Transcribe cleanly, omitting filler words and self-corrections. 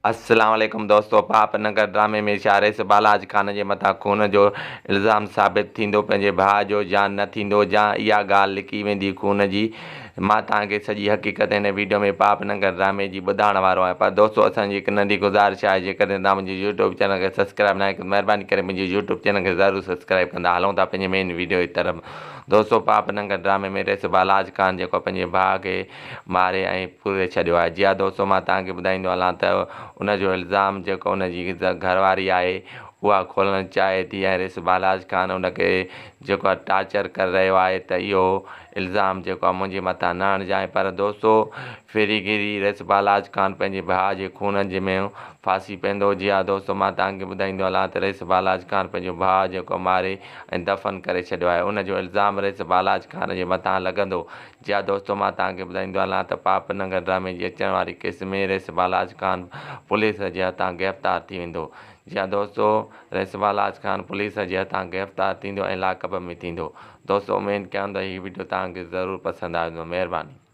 السلام عليڪم دوستو پاپ ننگر ڊرامي ۾ شاريس بالاچ خان جي مٿان خون جو الزام ثابت ٿيندو پنهنجي ڀاء جو جان نه ٿيندو جان اها ڳالهه لڪي ويندي خون جي مان توهان کي سڄي حقيقت هن ويڊيو ۾ پاپ ننگر ڊرامي جي ٻڌائڻ وارو آهيان پر دوستو اسان جي هڪ ننڍي گذارش آهي جيڪڏهن توهان منهنجي يوٽيوب چينل کي سبسڪرائب ناهي ڪيو مهرباني ڪري منهنجي يوٽيوب چينل کي ضرور سبسڪرائب ڪندا هلون ٿا پنهنجي مين ويڊيو جي طرف دوستو پاپ ننگر ڊرامي ۾ ريس بالاچ خان جيڪو پنهنجي ڀاء کي ماري ۽ پوري ڇڏيو آهي. جي ها دوستو مان توهان کي ٻڌائيندو هلان ته ان جو الزام جيڪو ان جي گهر واري آهي اها کولڻ چاهي ٿي ۽ ريس بالاچ خان ان کي جيڪو آهي ٽارچر ڪري رهيو آهي ته اهو الزام جيڪو آهي منهنجي مٿان نه هڻجانء پر دوستو ڦري گهري ريس بالاچ خان پنهنجي ڀاء جي خون جي ۾ ڦاسي پوندو. جي ها دوستو مان توهان کي ٻڌائيندو هلان ته ريس بالاچ خان پنهنجو ڀاء جيڪو ماري ۽ دفن ڪري ڇڏيو آهي ان جو الزام ريس بالاچ خان جي مٿان لڳندو. جي ها دوستو مان توهان کي ٻڌائيندو هلان ته پاپ ننگر ڊرامي جي اچڻ واري قسط ۾ رئيس بالاچ خان پوليس جي هٿان گرفتار ٿي ويندو. جي ها دوستو رئيس بالاچ خان پوليس جي هٿان گرفتار ٿيندو ۽ لاڪپ ۾ ٿيندو. دوستو اميد ڪيان ٿو هي وڊيو توهان کي ضرور پسند آيو هوندو. مهرباني.